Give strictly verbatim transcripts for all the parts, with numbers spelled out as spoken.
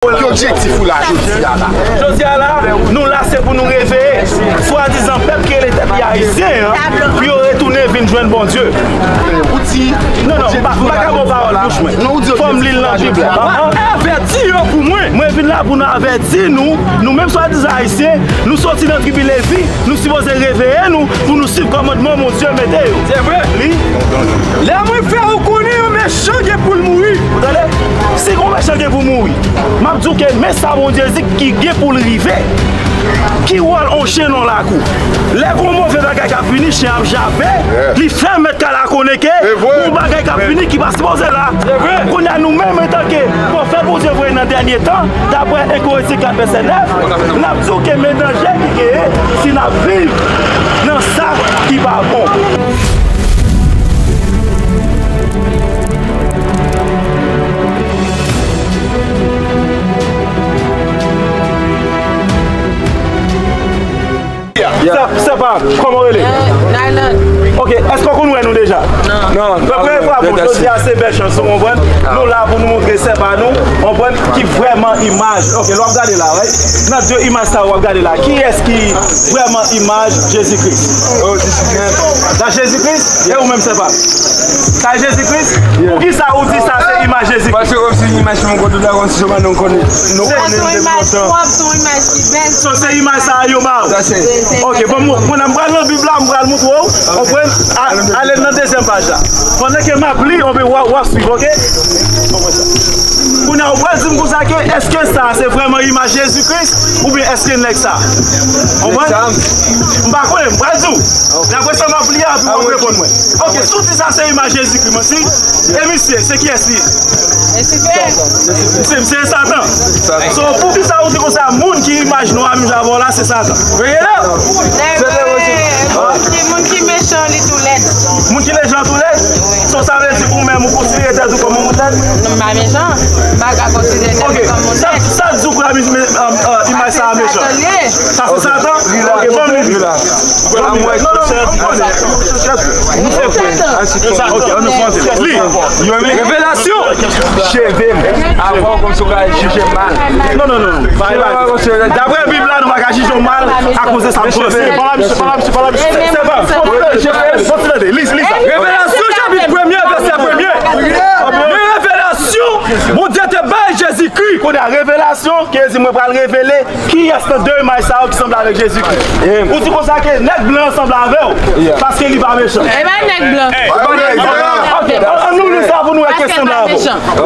Ki objektif ou la jodi a la? Jodi a la, nou la se pou nou reveye swadizan pèp ki rele tèt li ayisyen an, pou yo retounen vin jwenn Bondye. Ou di, non, non, m pa ka ba w pawòl bouch mwen. Fò m li l nan Bib la. Avèti yo pou mwen. Mwen vin la pou nou avèti nou, nou menm swadizan ayisyen, nou soti nan tribi Levi, nou sipoze reveye nou pou nou suiv kòmandman Bondye mete yo. Se vre. Li. Lè mwen fè ou konnen yon mechan gen pou l mouri. Ou tande? Si yon mechan gen pou mouri, m ap di w ke men sa Bondye di ki gen pou l rive. Ki wòl yon chen nan lakou? Lè gon move bagay k ap vini, chen ap jape, li fè mèt kay la konnen ke gon bagay k ap vini ki pa sipoze la. Kounye a nou menm antanke pwofèt Bondye voye nan dènye tan, daprè en Korinti kat vèsè nèf, n ap di w ke men danje ki genyen si n ap viv nan sa ki pa bon. Sè, sè pa, kòman w rele? Nayland. Ok, èske w konn wè nou deja? Non. Premye fwa, bon, jodi a se bèl chans, ou konprann? Nou la pou nou montre sè pa nou, ou konprann, ki vrèman imaj. Ok, lè w ap gade la, right? Nan de imaj sa w ap gade la, kiyès ki vrèman imaj Jezi Kris? Sa Jezi Kris? E ou menm, sè pa? Sa Jezi Kris? Poukisa ou di sa se imaj Jezi Kris? Paske kòmsi imaj mwen konn tout la, kòmsi se pa nou konnen. Nou konnen depi lontan. Se yon imaj pwòp, se yon imaj ki bèl. So, se imaj sa yo ba ou. Ok, bon, mwen, mwen, m pral nan Bib la, m pral montre w. Konprann? A-, ale nan dezyèm paj la. Pandan ke m ap li, w ap, w ap swiv, ok? Kounye a, ou pral di m konsa ke, èske sa se vrèman imaj Jezi Kris? Oubyen èske nèg sa? Konprann? M pa konnen, m pral di w. Daprè sa m ap li a, epi w ap reponn mwen. Ok, si w di sa se imaj Jezi Kris, mwen si. E misye, se kiyès li ye? Misye, misye se Satan. So, poukisa ou di konsa, moun ki imaj nou a menm jan avè w la, se Satan? Moun ki mechan, li tou lèd. Moun ki mechan tou lèd? So, sa vle di ou menm, ou konsidere tèt ou kòm yon moun lèd? Non, m pa mechan. M pa ka konsidere tèt mwen kòm moun lèd. Sa, sa di w pou la, mi-, mi-, euh, euh, imaj sa a mechan. Sa se Satan? Ok, ban m li. Ban m li. Non, non, non, non. Li. Revelasyon. Cheve m. Avan w kòmsi w ka jije m mal. Non, non, non. Daprè Bib la, nou pa ka jije w mal akoz de sa m panse. Pale la, misye, pale la, misye, pale la, misye. Se pa. Kontinye, kontinye, li, li sa. Revelasyon chapit premye, vèsè premye. Men revelasyon Bondye te bay Jezikri. Kounye a, revelasyon, ki vle di mwen pral revele kiyès nan de imaj sa yo ki sanble avèk Jezikri. Ou di konsa ke nèg blan an sanble avè w, paske li pa mechan. E pa nèg blan. Ok, ann nou li sa pou nou wè kiyès sanble avè w.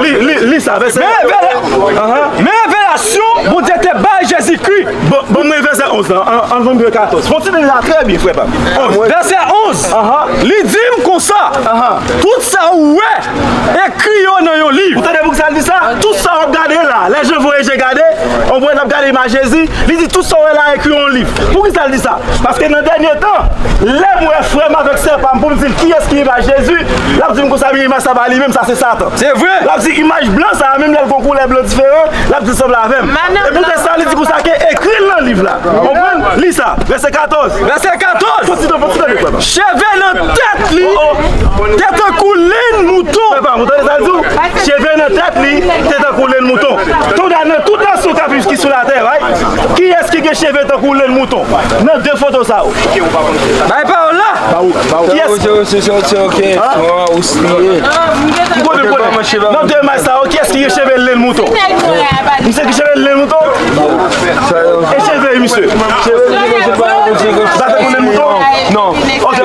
Li, li, li sa, vèsè. Men revela-, men revelasyon Bondye te bay Jezikri. Bon, bon, mwen vèsè onz lan, an, an, an, katòz. Fon ti li la trè byen, frè pa m. Onz. Vèsè onz. Li di m konsa, tout sa ou wè, ekri yo nan yon liv. Ou tande poukisa l di sa? Tout sa w ap gade la, lè Jan voye je gade, on pwen l ap gade imaj Jezi, li di tout sa w wè la ekri yon liv. Poukisa l di sa? Paske nan dènye tan, lè m wè frè m avèk sè pa m pou m di l kiyès ki imaj Jezi, l ap di m konsa, men imaj sa pa li menm, sa se Satan. Se vre. L ap di imaj blan sa a menm lè l gon koulè blan diferan, l ap di l sanble avè m. E poutèt sa, li di konsa ke ekri l nan liv la. Konprann? Li sa. Vèsè katòz. Vèsè katòz. Kontinye, kontinye, frè m. Cheve nan tèt li te tankou lenn mouton. Frè pa m, ou tande sa l di w? Cheve nan tèt li te tankou lenn mouton. Kounye a nan tout nasyon k ap viv ki sou latè, right? Kiyès ki gen cheve tankou lenn mouton? Nan de foto sa yo. Bay pawòl la. Kiyès? M konnen, m konnen. Nan de imaj sa yo, kiyès ki gen cheve lenn mouton? Misye ki cheve lenn mouton? E cheve misye? Cheve misye pa tankou lenn mouton? Non. Ok.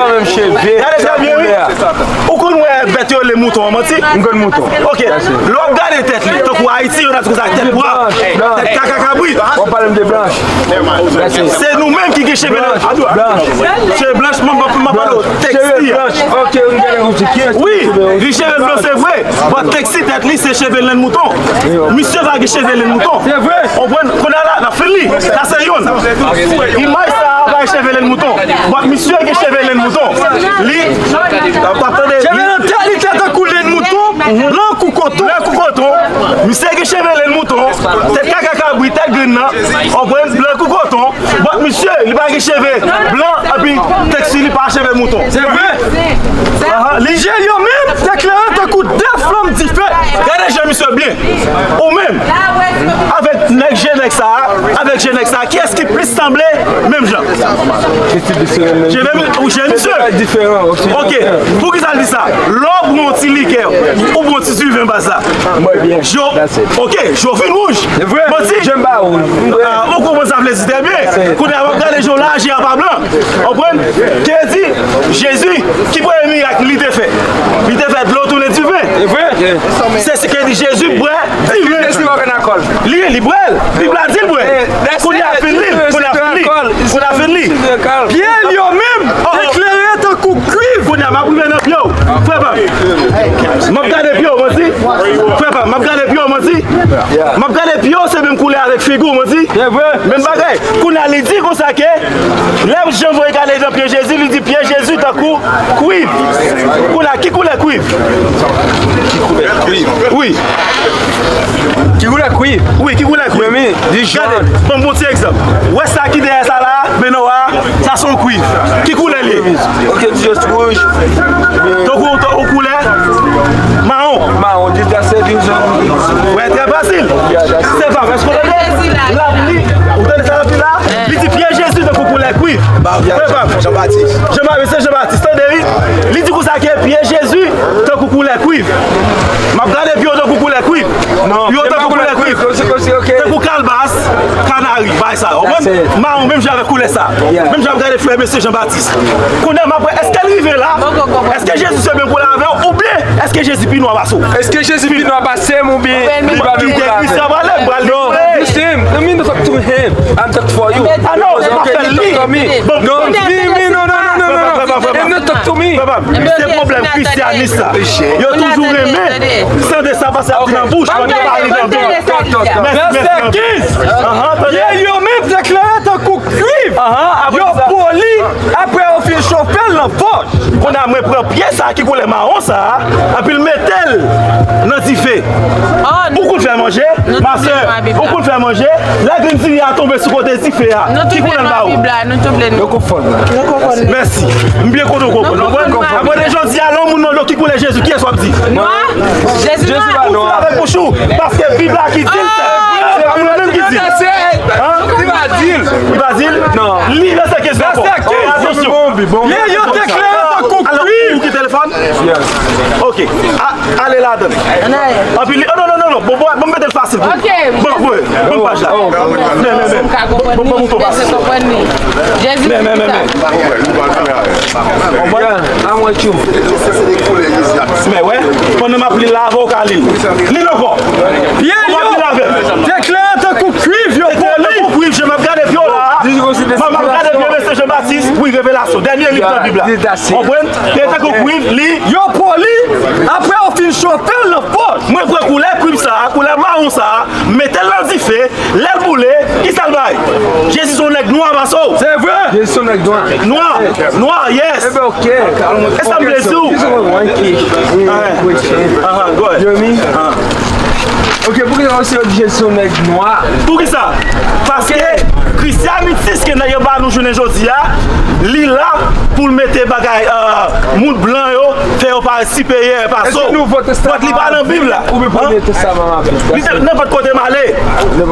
Gade sa byen, wi. Ou konn wè bèt yo rele mouton an, manti? M konn mouton. Ok. Lè w ap gade tèt li, tankou Ayiti, yo ta di konsa, tèt bwa, tèt kaka kabrit. W ap pale m de blanch. Se nou menm ki gen cheve blanch. Cheve blanch, m ap pale w tekstil. Wi, li cheve blan, se vre. Bon, tekstil tèt li, se cheve lenn mouton. Misye pa gen cheve lenn mouton. Se vre. Konprann? Kounye a la, n ap fin li. Sa se youn. Imaj sa a pa gen cheve lenn mouton. Bon, misye gen cheve lenn mouton. Li, w ap tande. Cheve nan tèt li te tankou lenn mouton, blan kou koton. Blan kou koton. Misye gen cheve lenn mouton. Tèt kaka kabrit, tèt grenn nan. Konprann? Blan kou koton. But misye, li pa gen cheve blan, epi tekstil li pa cheve mouton. Se vre. Aha, li. Je l yo menm te klere tankou de flanm dife. Gade je misye Ou menm, avèk nèg je nèg sa a, avèk je nèg sa a, kiyès ki plis sanble menm jan? Je menm, ou je misye. Ok, poukisa l di sa? Lè w pran yon ti likè, ou pran yon ti diven baz la. Ok, je w vin wouj. Manti. Ah, ou konprann sa vle di trè byen. Kounye a, w ap gade je w la, je a pa blan. Konprann? Ke di, Jezi, ki premye mirak li te fè? Li te fè dlo tounen diven. Se sa ke di Jezi bwè diven. Li, li bwè l. Bib la di l bwè l. Kounye a fin li, kounye a fin li, kounye a fin li. Pye l yo menm eklere tankou kwiv. Kounye a m ap rive nan pye w. Frè pa m. M ap gade pye w, manti. Frè pa m, m ap gade pye w, manti. M ap gade pye w, se menm koulè avèk figi w, manti. Menm bagay. Kounye a li di konsa ke lè Jan voye gade nan pye Jezi, li di pye Jezi tankou kwiv. Kounye a, ki koulè kwiv? Ki koulè kwiv? Wi. Ki koulè kwiv? Wi, ki koulè kwiv? Gade, ban m yon ti egzanp. Ou wè sa ki dèyè sa la, menwa a, sa se yon kwiv. Ki koulè li ye? Ok, just wouj. Tankou, tankou koulè mawon. Mawon, just that's it. Wè, trè fasil. Se pa, èske w tande? L ap li, ou tande sa l ap li la? Li di pye Jezi tankou koulè kwiv. Frè pa m. Jan Batis. Jan Batis, se Jan Batis, tande wi. Li di konsa ke pye Jezi tankou koulè kwiv. M ap gade pye w tankou koulè kwiv. Pye w tankou koulè kwiv. Tankou kalbas, kanari, bay sa. Ou konprann? Mawon, menm jan avèk koulè sa. Menm jan ap gade frè mesye Jan Batis. Kounye a m ap wè, èske l rive la? Èske Jezi se menm koulè avè w? Oubyen èske Jezi pi nwa pase w? Èske Jezi pi nwa pase m oubyen li pa menm koulè avè m? Non, you see him. I mean, talk to him. I'm talk for you. Ah non, ou pa fè li. Non, mi, mi, non, non, non, non, non. Him not talk to me. Frè pa m, se pwoblèm Christianist sa. Yo toujou renmen tande sa pase ap di nan bouch, yo pa li nan bouch. Vèsè kenz. Pye yo menm te klere tankou kwiv. Yo poli, apre yo fin chofe l nan fòs. Kounye a mwen pran pye sa a ki koulè mawon sa a, epi l mete l nan dife. Ou konn fè manje, ma sè, ou konn fè manje, lè grenn diri a tonbe sou kote dife a, ki koulè l ba ou? Yo konfonn. Mèsi. M byen kontan w konprann. Apre de jodi a, lè yon moun mande w ki koulè Jezi, kiyès w ap di? Nwa. Jezi nwa. Ou di l avèk bouch ou, paske Bib la ki di l. Se Bib la menm ki di l. Li pa di l. Li pa di l? Non. Li nan sèkèz ankò. Atansyon. Yo te klere tankou kwiv. Ou ki telefòn? Ok. A, ale ladan. Anpil li. Oh, non, non, non, non. Bon, bon, bon, mete l fasil pou ou. Bon, bon, bon, paj la. Men, men, men. Bon, bon, mouton fasil. Men, men, men, men. Konprann? I'm with you. Men wè, pandan m ap li l la, avè w ka li l. Li l ankò. Pye yo te klere tankou kwiv, yo poli. Tankou kwiv, je m ap gade pye w la. M ap gade pye mesye Jan Batis. Wi, Revelasyon. Dènye liv nan Bib la. Konprann? Li tankou kwiv, li. Yo poli, apre yo fin chofe l nan fòs. Mwen pran koulè kwiv sa a, koulè mawon sa a, mete l nan dife, lè l boule, kisa l bay? Jezi se yon nèg nwa pase w. Se vre. Jezi se yon nèg nwa. Nwa. Nwa, yes. Ebyen, ok. E sa m vle di w. Aha, go ahead. Ok, poukisa w se yo di Jezi se yon nèg nwa? Poukisa? Paske Christianity ke nèg yo ba nou jounen jodi a, li la pou l mete bagay, euh, moun blan yo, fè yo parèt siperyè pase w. But li pa nan Bib la. Ou byen Premye Testaman a Bib la. Li te, nenpòt kote m ale,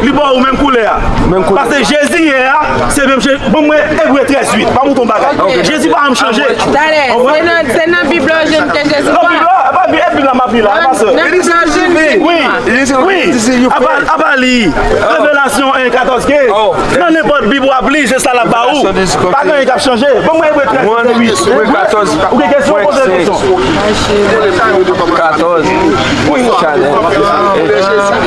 li ba w menm koulè a. Paske Jezi ye a, se menm Je-, bon, mwen, Ebre trèz uit, pa mouton bagay. Jezi pa janm chanje. Talè, se nan, se nan Bib la w jwenn ke Jezi nwa. Nan Bib la, e pa Bib, e Bib la m ap li la, e pa sè. Nan Bib la w jwenn Jezi nwa. Wi, wi. Apa, apa li Revelasyon en katòz ke nan nenpòt Bib w ap li, se sa l ap ba ou. Pa gen anyen k ap chanje. Bon, mwen, Ebre trèz uit. Ou gen kesyon, poze kesyon. Katòz. Wi.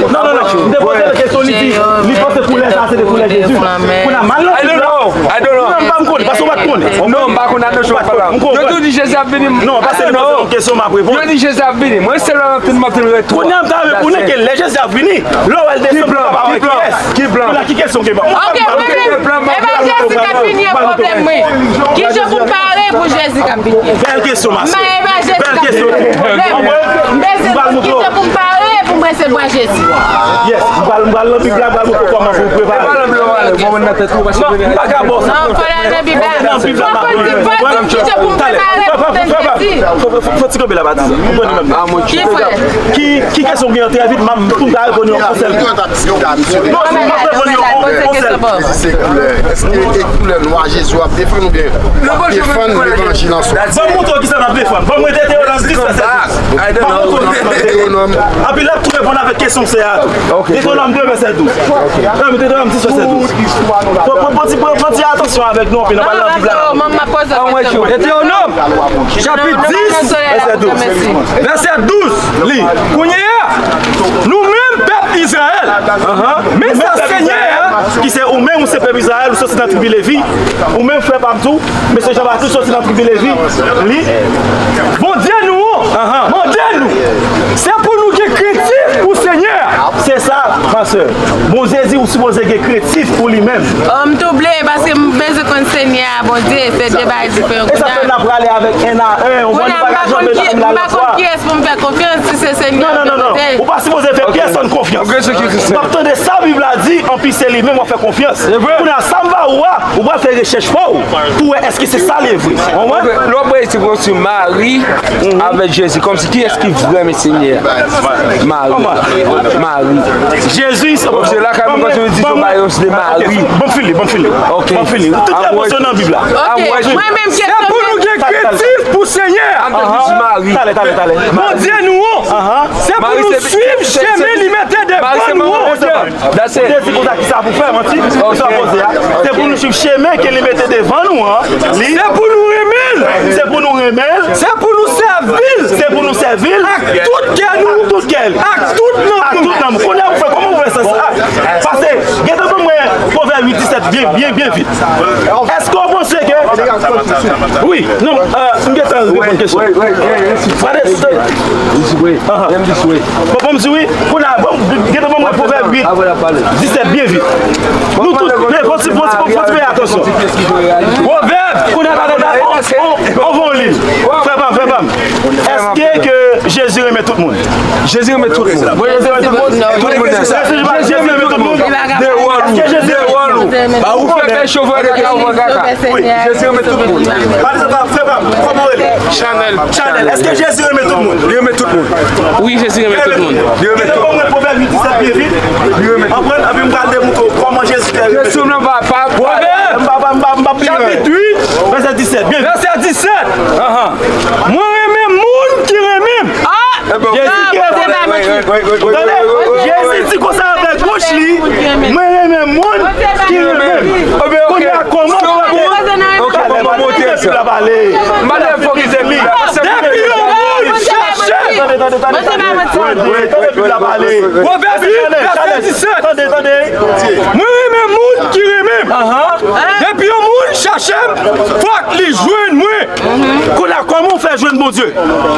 Non, non, non. M te poze l kesyon, li di, li panse koulè sa, se te koulè Jezi. Kounye a, m al nan Bib la. I don't know. Non, m pa m konnen, paske w pa t konnen. Non, m pa konn, I don't know. Yo tou di Jezi ap vini. Non, paske li poze yon kesyon, m ap reponn. Yo di Jezi ap vini. Mwen, se lè m ap fin, m ap fin retounen. Kounye a, m ta vle konnen ke lè Jezi ap vini, lè w al desann, ou pa wè kiyès. Ki plan? Ki plan? Ki plan? Ki kesyon ke ba? Ok, mwen menm. E pa Jezi k ap vini an pwoblèm mwen. Ki jan pou m pare pou Jezi k ap vini? Bèl kesyon, ma sè. Men e pa Jezi k ap vini pwoblèm. Bèl kesyon. Ki jan pou m pare pou Mwen se bwa Jezi. Yes, m pral, m pral nan Bib la, m pral montre w kòman pou w prepare. M pa ka ba w sa. Non, fò l al nan Bib la. Nan Bib la, m ap prepare. Fò di kite pou m prepare pou Jezi. Fò, fò, fò, fò ti kanpe la, pa di sa. Ou konn menm. Ki frè? Ki, ki kesyon w gen an trè vit, m ap, pou m ta reponn yon sèl kou. Non, m ap reponn yon sèl kou. Jezi se koulè. Èske e koulè nwa Jezi w ap defann oubyen w ap defann levanjil an swa? Ban m montre w kisa m ap defann. Ban m rete Detewonòm dis vèsè dis. Anpil la tou reponn avèk kesyon sè a tou. Detewonòm de vèsè douz. Non, men Detewonòm dis vèsè douz. Pran, pran, pran ti, pran, pran ti atansyon avèk nou anpil, nou pral nan Bib la. Detewonòm, chapit dis, vèsè douz. Vèsè douz, li. Kounye a, nou menm pèp Izrayèl, men sa Senyè a, ki se ou menm, ou se pèp Izrayèl, ou soti nan tribi Levi, ou menm frè pa m tou, Mesye Jean Baptiste soti nan tribi Levi, li. Bondye nou an, mande nou, se pou nou gen krentif pou Senyè a. Se sa, ma sè. Bondye di ou sipoze gen krentif pou li menm. Oh, m touble, paske m bezwen konn Senyè a, Bondye, se de bagay diferan. E sa fè n ap prale avèk en a en, ou konprann, nou pa ka janbe tann lalòt fwa. M pa konn kiyès pou m fè konfyans, si se Senyè a. Non, non, non, non. Ou pa sipoze fè pèsonn konfyans. W ap tande sa Bib la di, anpi se li menm w ap fè konfyans. Kounye a, sa m va ou a, ou pral fè rechèch pa w pou wè èske se sa li ye vre. Ou konprann? Lè w ap reyisi pou sou Mari avèk Jezi, kòmsi kiyès ki vrèman Senyè a? Mari. Mari. Jezi, se lakay mwen kòmsi di yo ba yo de Mari. Ban m fini, ban m fini. Ban m fini. Tout repons yo nan Bib la. Ok, mwen menm kesyon. Se pou nou gen krentif pou Senyè a. Talè, talè, talè. Bondye nou an. Se pou nou swiv chemen li mete devan nou an. Ou te di konsa kisa pou fè, manti? Kisa w poze a? Se pou nou swiv chemen ke li mete devan nou an. Se pou nou renmen l. Se pou nou renmen l. Se pou nou sèvi l. Se pou nou sèvi l. Ak tout kè nou. Ak tout kè nou. Ak tout nanm nou. Ak tout nanm nou. Kounye a, ou fè kòman ou fè sans sa? Pase, gentan ban mwen Pwovèb uit disèt byen, byen, byen vit. Èske w panse ke... Wi, non, euh, m gentan reponn kesyon. Gade, Bon, bon, m di wi. Kounye a, bon, gentan ban mwen Pwovèb uit, disèt, byen vit. Nou tout, men, fò ti, fò ti, fò ti peye atansyon. Pwovèb, kounye a, gade, on, on, on, on li. Frè pa m, frè pa m. Èske ke Jezi renmen tout moun? Jezi renmen tout moun. Jezi renmen tout moun. Jezi renmen tout moun. Dewòl ou. Dewòl ou. Ou fè kay chofè kaka ou fè kaka. Wi, Jezi renmen tout moun. Pale sa, frè pa m, kòman w rele? Chanèl. Chanèl, èske Jezi renmen tout moun? Li renmen tout moun. Wi, Jezi renmen tout moun. Li renmen tout moun. Pwovèb uit disèt byen vit. Li renmen tout moun. Anprann, anpi m pral demontre w kòman Jezi te renmen. Kesyon nan pa, pa, Pwovèb. M pa, m pa, m pa, m pa pi lwen. Chapit uit. Vèsè disèt, byen vit. Vèsè disèt. Ahan. Mwen renmen moun ki renmen m. Ah! Jezi ki renmen m. Tande, Jezi di konsa avèk bouch li, mwen renmen moun ki renmen m. Kounye a, kòman pou... Bib la pale. Depi yon moun chache. Tande, tande, tande. Bib la pale. Pwovèb uit, vèsè disèt. Tande, tande. Mwen renmen moun ki renmen m. Depi yon moun chache m, fòk li jwenn mwen. Kounye a, kòman w fè jwenn Bondye?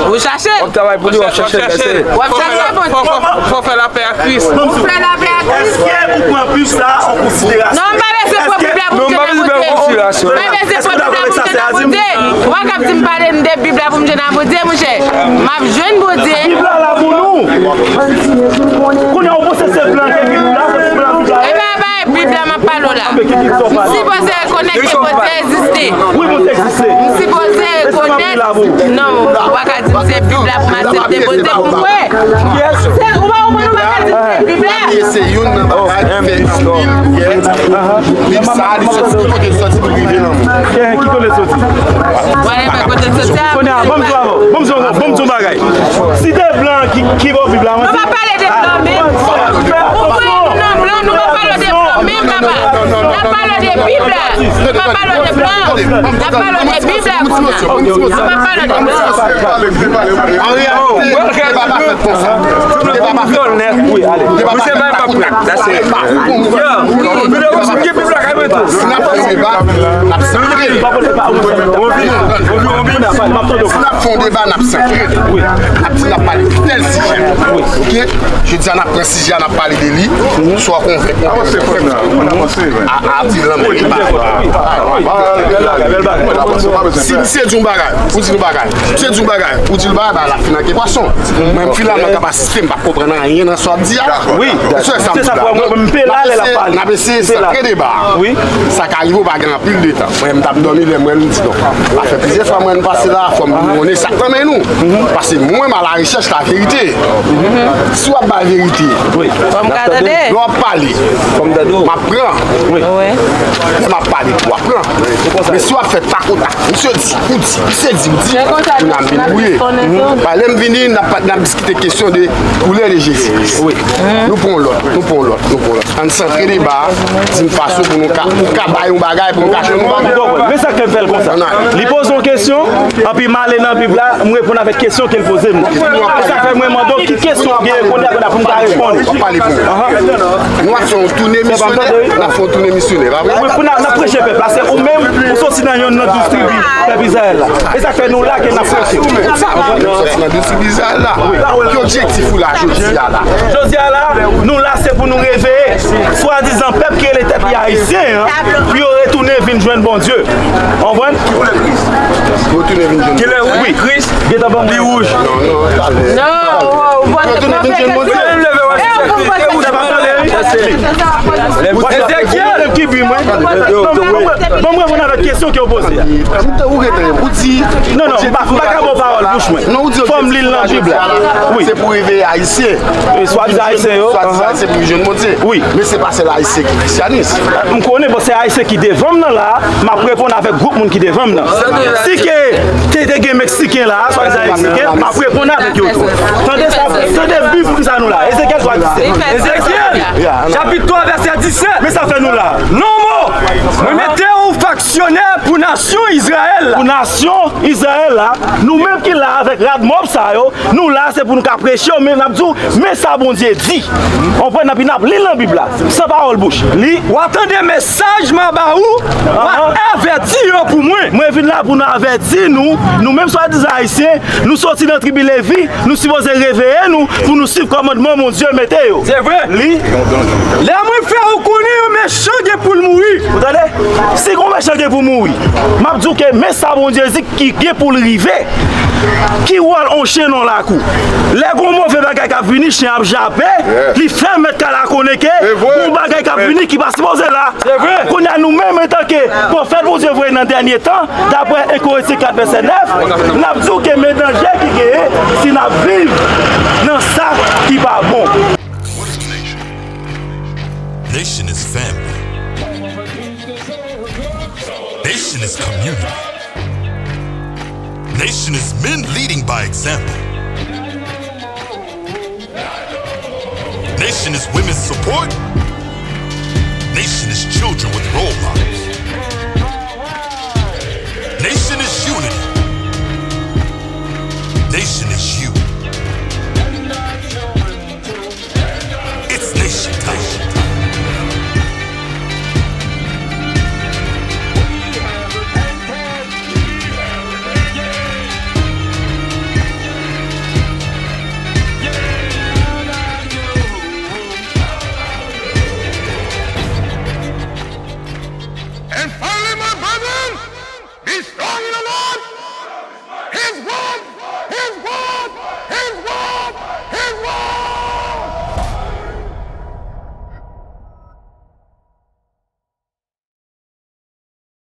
Ou chache. W ap travay pou li, w ap chache l, mèsi. W ap chache Bondye. Fò, fò, fò, fò fè lapè ak Kris. Ou fè lapè ak Kris. Èske ou pran Bib sa an konsiderasyon? Non, m pa bezwen pran Bib la pou m jwenn Bondye. M pa bezwen pran Bib la pou m jwenn Bondye. Ou pa kab di m pale m de Bib la pou m jwenn a Bondye, monchè. M ap jwenn Bondye. Bib la la pou nou. Kounye a, ou panse se blan ki ekri Bib la, se pou blan Bib la ye? E pa, pa Bib la m ap pale w la. M sipoze rekonèt ke Bondye egziste. Wi, Bondye egziste. M sipoze rekonèt. Non, ou pa ka di m se Bib la pou m aksepte Bondye pou m kwè. Se, ou pa konprann, ou pa ka di m se Bib la. Se youn nan bagay ki fè anpil gè. Bib sa a, li soti, ki kote l soti pou l rive nan moun? Ki kote l soti? Wale men kote l soti a. Kounye a, ban m di w, ban m di w, ban m di w bagay. Si te blan ki, ki ba w Bib la, mwen, nou pa pale de blan menm. Ou kwè nou nan blan, nou pa pale de blan menm, papa. N ap pale de Bib la. Nou pa pale de blan. N ap pale de Bib la kounye a. Nou pa pale de blan. Anri a, oh. Wi, ale. Misye bay m ap pran. That's it. Yo, nou te konn ki Bib la ka Si n ap fè yon deba, n ap santre. Si n ap fè yon deba, n ap santre. N ap di n ap pale de tèl sijè. Oke? Jodi a, n ap pran sijè a, n ap pale de li. Swa konvenk, konvenk, konvenk. A, a, di l nan men deba. Si misye di yon bagay, ou di yon bagay. Misye di yon bagay, ou di l bagay, bagay la fin ak ekwason. Mwen, m fin la, mwen ka pa asiste, m pa konprann anyen nan sa w ap di a. Wi. Se sa m di la. Mwen, m pe la, lè l ap pale. N ap eseye santre deba a. Wi. Sa ka rive, ou pa gen anpil de tan. Mwen, m t ap dòmi, lè mwen, m di non. Sa fè plizyè fwa mwen, m pase la, fò m konnen sa k nan men nou. Paske mwen, m a la rechèch la verite. Si w ap bay verite, lè w ap pale, m ap pran. Lè m ap pale tou, w ap pran. Men si w ap fè takotak, misye di, ou di, misye di, ou di, kounye a m vin bwouye. Lè m vini, n ap, n ap diskite kesyon de koulè de Jezi Kris. Nou pran yon lòt, nou pran yon lòt, nou pran yon lòt. Ann santre deba a, di n fason pou nou ka, ou ka bay yon bagay, pou nou ka jwenn yon bagay. Men sa k fè m fè l konsa. Li poze yon kesyon, anpi m ale nan Bib la, m reponn avèk kesyon ke l poze m. Sa fè mwen mande w ki kesyon w gen, kounye a, kounye a pou m ka reponn. W ap pale pou mwen. Nou ap fè yon toune misyonè, n ap fè yon toune misyonè, pa vre? Wi, pou n ap, n ap preche pèp la, se ou menm, ou soti nan yonn nan douz tribi pèp Izrayèl la. E sa k fè nou la ke n ap preche. Ou menm, ou soti nan douz tribi Izrayèl la. Ki objektif ou la jodi a la? Jodi a la, nou la se pou nou reveye swadizan pèp ki rele tèt li ayisyen an, pou yo retounen vin jwenn Bondye. Konprann? Retounen vin jwenn Bondye. Wi. Kris, gentan ban m li wouj. Non, non, non. Retounen vin jwenn Bondye. Ezekyèl! Ki bi mwen? Bon, mwen reponn avèk kesyon ke w poze a. Ou di. Non, non, m pa, m pa ka ba w pawòl bouch mwen. Fò m li l nan Bib la. Wi. Se pou reveye Ayisyen. Swadizan Ayisyen yo. Swadizan Ayisyen pou jwenn Bondye. Wi. Men se pa sèl Ayisyen ki Krisyanis. M konnen, bon, se Ayisyen ki devan m nan la, m ap reponn avèk gwoup moun ki devan m nan. Si ke te, te gen Meksiken la, swadizan Meksiken, m ap reponn avèk yo tou. Tande sa, tande Bib pou sa nou la. Ezekyèl twa disèt. Ezekyèl, chapit twa, vèsè disèt. Men sa fè nou la. Non, mo! Mwen mete w faksyonè pou nasyon Izrayèl la. Pou nasyon Izrayèl la, nou menm ki la avèk rad mòb sa yo, nou la, se pou nou ka preche yo, men n ap di w, men sa Bondye di. Konprann, epi n ap li l nan Bib la, san pawòl bouch. Li. W a tande mesaj m a ba ou, w a avèti yo pou mwen. Mwen vin la pou nou avèti nou, nou menm swadizan Ayisyen, nou soti nan tribi Levi, nou sipoze reveye nou pou nou swiv kòmandman Bondye mete yo. Se vre. Li. Lè mwen fè ou konnen yon mechan gen pou l mouri. Ou tande? Si gon mechan gen pou mouri, m ap di w ke men sa Bondye di ki gen pou l rive. Ki wòl on chen nan lakou? Lè gon move bagay k ap vini, chen ap jape, li fè mèt kay la konnen ke gon bagay k ap vini ki pa sipoze la. Kounye a, nou menm, antanke pwofèt Bondye voye nan dènye tan, daprè en Korentyen kat vèsè nèf, n ap di w ke men danje ki genyen si n ap viv nan sa ki pa bon. What is a nation? Nation is family. Nation is community. Nation is men leading by example. Nation is women's support. Nation is children with role models.